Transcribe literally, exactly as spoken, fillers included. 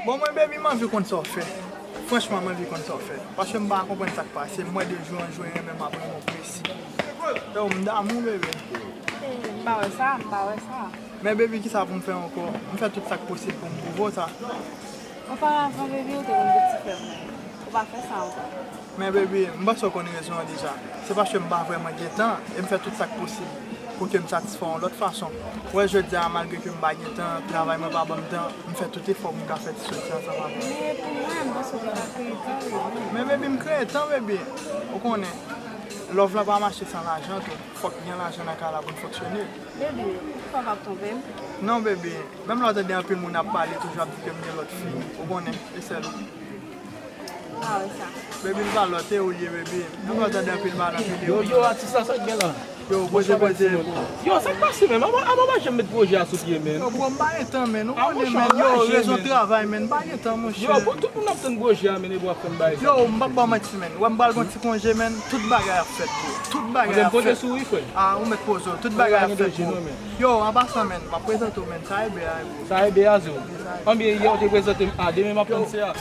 Bon, mwen, baby, m anvi konn sa w fè. Franchman, m anvi konn sa w fè. Paske m pa konprann sa k pase. M wè de jou an jou, renmen m ap renmen w presi. Yo, m damou, baby. M pa wè sa, m pa wè sa. Men, baby, kisa pou m fè ankò? M fè tout sa k posib pou m pwouve w sa. Oparavan, baby, ou te konn gen ti frè mwen. Ou pa fè sa ankò. Men, baby, m panse w konn rezon an deja. Se paske m pa vrèman gen tan e m fè tout sa k posib pou ke m satisfè w yon lòt fason. Ou wè, jodi a, malgre ke m pa gen tan, travay mwen pa ban m tan, m fè tout efò pou m ka fè ti soti ansanm avè w. Men pou mwen, m panse w pa kreye tan, baby. Men, baby, m kreye tan, baby. Ou konnen, love la pa mache san lajan tou. Fòk gen lajan nan kay la pou n fonksyone. Baby, ou pa p ap twonpe m? Non, baby. Menm lè w tande anpil moun ap pale, toujou ap di ke m gen lòt fi. Ou konnen, e sèl ou. Ah, wè sa. Baby, m pa lòt, e ou ye, baby. Menm lè w tande anpil pale, anpil yo, yo, atis la, sa k gen la? Yo, poze, poze, bro. Yo, sa k pase, menm? Aman, aman, pa janm met pwojè a sou pye, menm. Yo, bro, m pa gen tan, menm. Ou konnen, menm. Yo, rezon travay, menm. M pa gen tan, monchè. Yo, bro, tout moun ap tann pwojè a, menm, e bro ap fè m bay. Yo, m p ap ba w manti, menm. Wè, m pral gon ti konje, menm. Tout bagay ap fèt, bro. Tout bagay ap fèt. Poze sou wi, frè. Ah, ou mèt poze w. Tout bagay ap fèt, bro. Yo, an pasan, menm. M ap prezante w, menm. Sa e bè a, bro. Sa e bè a, zo. Anbyen, yè ou te prezante m. Ah, demen m ap tann se a.